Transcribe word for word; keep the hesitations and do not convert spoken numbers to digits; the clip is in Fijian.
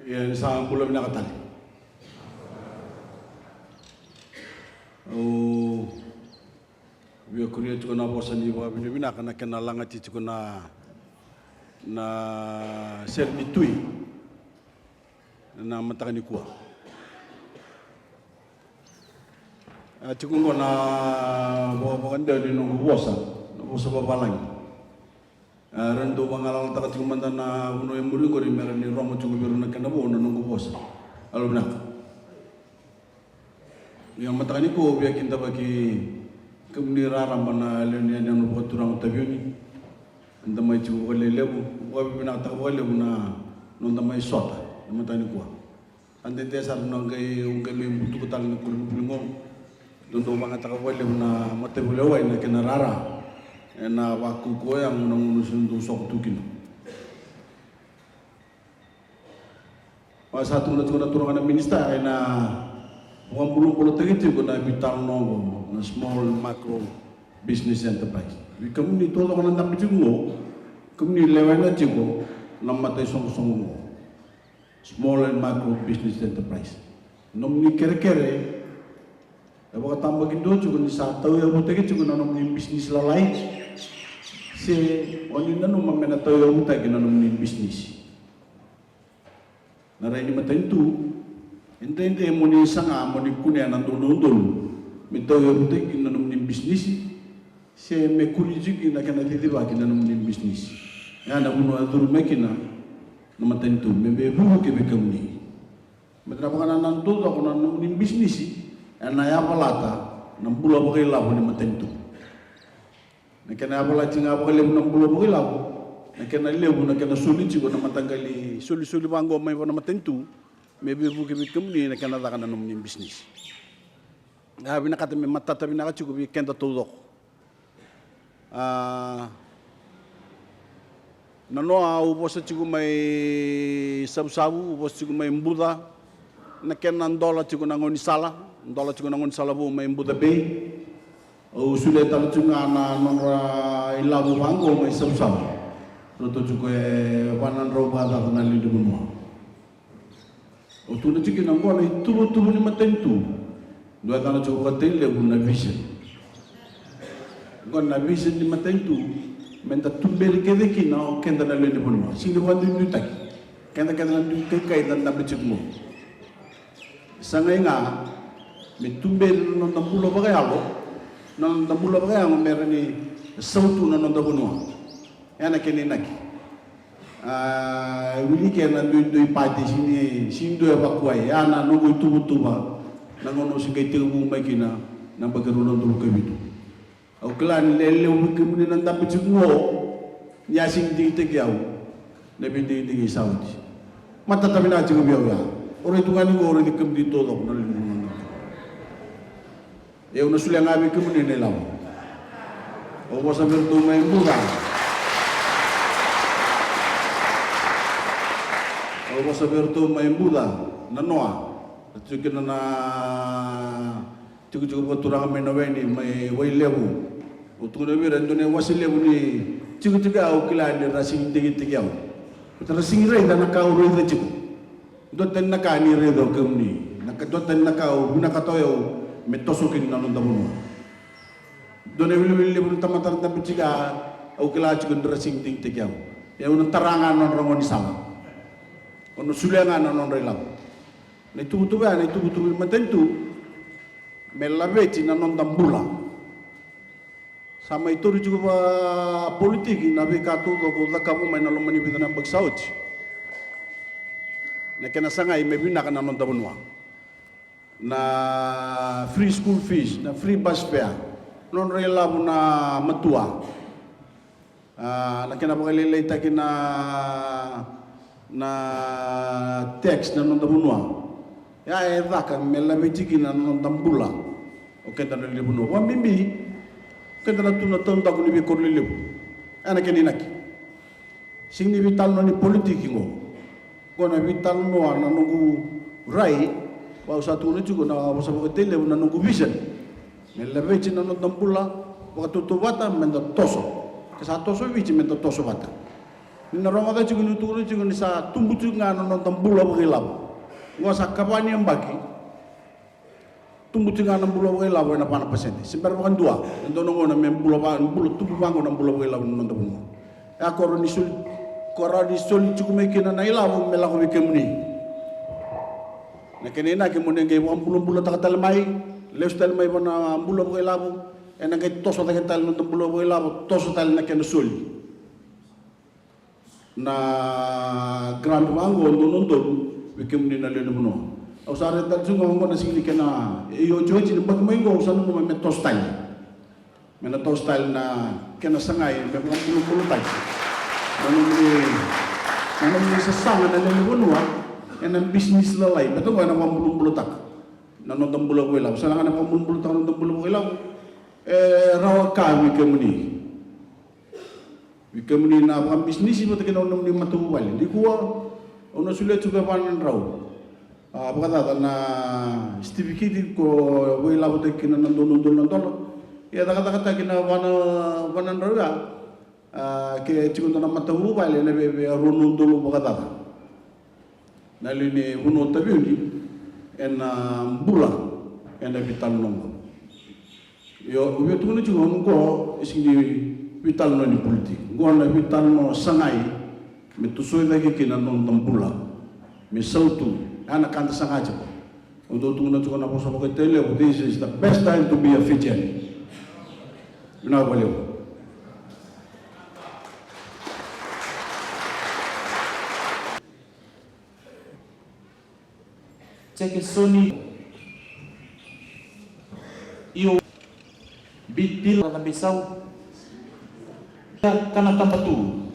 Ia ni sa bula vinaka tale. Au via kuria tiko na vosa ni vakavinavinaka na kena lagati tiko na, na sere ni Tui na mataka ni kua. A tiko oqo na vakavakadewa ni noqu vosa, na vosa vavalagi. A, ra dau vagalalataka tiko mada na vanua e muri oqori me ra ni rogo tiko vei ira na kena vo na noqu vosa. Alo vinaka. Ia mataka ni kua au via kidavaki kemuni raraba na lewe ni yanuyanu vakaturaga o Taveuni. Eda mai tiko vakalelevu, vakavinavinakataka vakalevu na noda mai sota na mataka ni kua. A dede sara na qai, au qai mai butuka tale na koro ni vuli qo. Dodou vagataka vakalevu na matavulewai na kena rara ena vakaukauwa yago na gauna se dou soko tu kina. Au sa tukuna tiko na turaga na minisita ena vakabulabulataki tiko na veitalanoa oqo na small and micro business enterprise. Vei kemuni taucoko na dabe tiko oqo, kemuni lewena tiko na mataisoqosoqo oqo. Small and micro business enterprise. Nomuni kerekere e vakatabakidua tiko ni sa tauyavutaki tiko na nomuni bisinisi lalai, se o ni nanuma me na tauyavutaki na nomuni bisinisi. Na rai ni matanitu e dredre mo ni saga mo ni kunea na dodonu me tauyavutaki na nomuni bisinisi, se me kuri tiko na kena cicivaki na nomuni bisinisi. Ya na vanua e curu mai kina na matanitu me veivuke vei kemuni. Baleta na vakanananu taucoko na nomuni bisinisi ena yavalata na bula vakailavo ni matanitu. Na kena yavalati ga vakalevu na bula vakailavo, na kena levu na kena soli tiko na mataqali solisoli vaqo mai vua na matanitu me veivuke vei kemuni na kena caka na nomuni bisinisi. A vinakata me matata vinaka tiko vei keda taucoko. A, nanoa au vosa tiko mai Savusavu, au vosa tiko mai Buca, na kena dola tiko na gaunisala, dola tiko na gaunisala vou mai Buca Bay. Au solia tale tiko ga na nodra ilavo vaqo mai Savusavu. Ratou tiko e va na drau vakacaca na lewe ni vanua. Au tukuna tiko kina oqo na ituvatuva ni matanitu. Dua e yacana tiko vakatailevu na vision. Oqo na vision ni matanitu me da tuberi kece kina o keda na lewe ni vanua. Sega ni vakaduiduitaki. Keda kece na dui kaikai da dabe tiko oqo. Sa qai ga me tuberi na noda bula vakayalo, na noda bula vakayago me ra ni sautu na noda vanua. Ya na kena inaki. A, e wiliki ena duidui pati, sini, sini dua e vakuai. Ya na noqu ituvatuva na gauna au se qai tekivu mai kina na yabaki rua na udolu ka vitu. Au kila ni lewe levu vei kemuni na dabe tiko qo, ni a sini digitaki au na veidigidigi sa oti. Matata vinaka tiko vei au ya. Au rai tu ga ni qo, au raici kemuni taucoko na lewe ni vanua. Au na solia ga vei kemuni na ilavo. Au vosa vei iratou mai Buca. Au vosa vei iratou mai Buca, nanoa. Ra tiko kina na tikotiko vakaturaga mai Naweni, mai Wailevu. Au tukuna vei ira, e dua na iwase levu ni tikotiko ya au kila ni ra sigi digitaki au. Baleta ra sigi raica na ka au raica tiko. Dua tani na ka ni raica o kemuni, na ka, dua tani na ka au vinakata o yau me toso kina na noda vanua. Dua na iwiliwili levu na tamata ra dabe tiko ya, au kila tiko ni ra sigi digitaki au. Ia au na tara ga na nodra gaunisala. Au na solia ga na nodra ilavo. Na ituvatuva ya, na ituvatuva ni matanitu me laveti na noda bula. Sa mai tauri tiko vakapolitiki na veika taucoko au cakava mai na loma ni vica na yabaki sa oti. Na kena sagai me vinaka na noda vanua. Na free school fees, na free bus fare, nodra ilavo na matua. A, na kena vakalailaitaki na, na tax na noda vanua. Ya e caka me laveti kina na noda bula o keda na lewe ni vanua. Vakabibi keda na tu na taudaku ni veikoro lelevu. Ya na kena inaki. Sega ni veitalanoa ni politiki qo. Qo na veitalanoa na noqu rai, au sa tukuna tiko na vosa vakatailevu, na noqu vision. Me laveti na noda bula vakatautauvata, me da toso. Ke sa toso Viti, me da toso vata. Ni na rogoca tiko ni tukuna tiko ni sa tubu tiko ga na noda bula vakailavo. Oqo sa kava ni yabaki. Tubu tiko ga na bula vakailavo ena va na pasede. Se bera vakadua e dua na gauna me bula va, bula tubu vaqo na bula vakailavo na noda vanua. E a koro ni soli, koro ni soli tiko mai kina na ilavo me lako vei kemuni. Na kena inaki mo ni qai vakabulabulataka tale mai, lesu tale mai va na bula vakailavo. Ena qai toso cake tale na noda bula vakailavo, toso tale na kena soli na grant vaqo, dua na udolu vei kemuni na lewe ni vanua. Au sa raica tale tiko ga oqo na sigi ni kena iotioti ni baki mai qo, au sa nanuma me toso tale. Me na toso tale na kena sagai me vakabulabulataki na nomuni, na nomuni sasaga na lewe ni vanua ena bisinisi lalai. Baleta oqo ena vakabulabulataka na noda bula vakailavo. Sa na ga na vakabulabulataka na noda bula vakailavo. E rawa ka vei kemuni. Vei kemuni na vakabisinisi vata kei na nomuni matavuvale. Nikua au na solia tiko e va na drau, a, vakacaca na sitivikiti ko vakailavotaki kina na dua na udolu na dola. Ia cakacakataki na va na, va na drau ya, a, ke tiko dua na matavuvale ena viavia rua na udolu vakacaca. Na lewe ni vanua o Taveuni ena bula ena veitalanoa oqo. Io, au via tukuna tiko oqo e sega ni veitalanoa ni politiki. Oqo na veitalanoa sagai me tosoi cake kina na noda bula. Me sautu, ya na ka da saga tiko. Au dau tukuna tiko na vosa vakaitalevu, this is the best time to be a Fijian. Vinaka vakalevu. Jekesoni. Io. Bitila na Bisau. Kana Tabatu.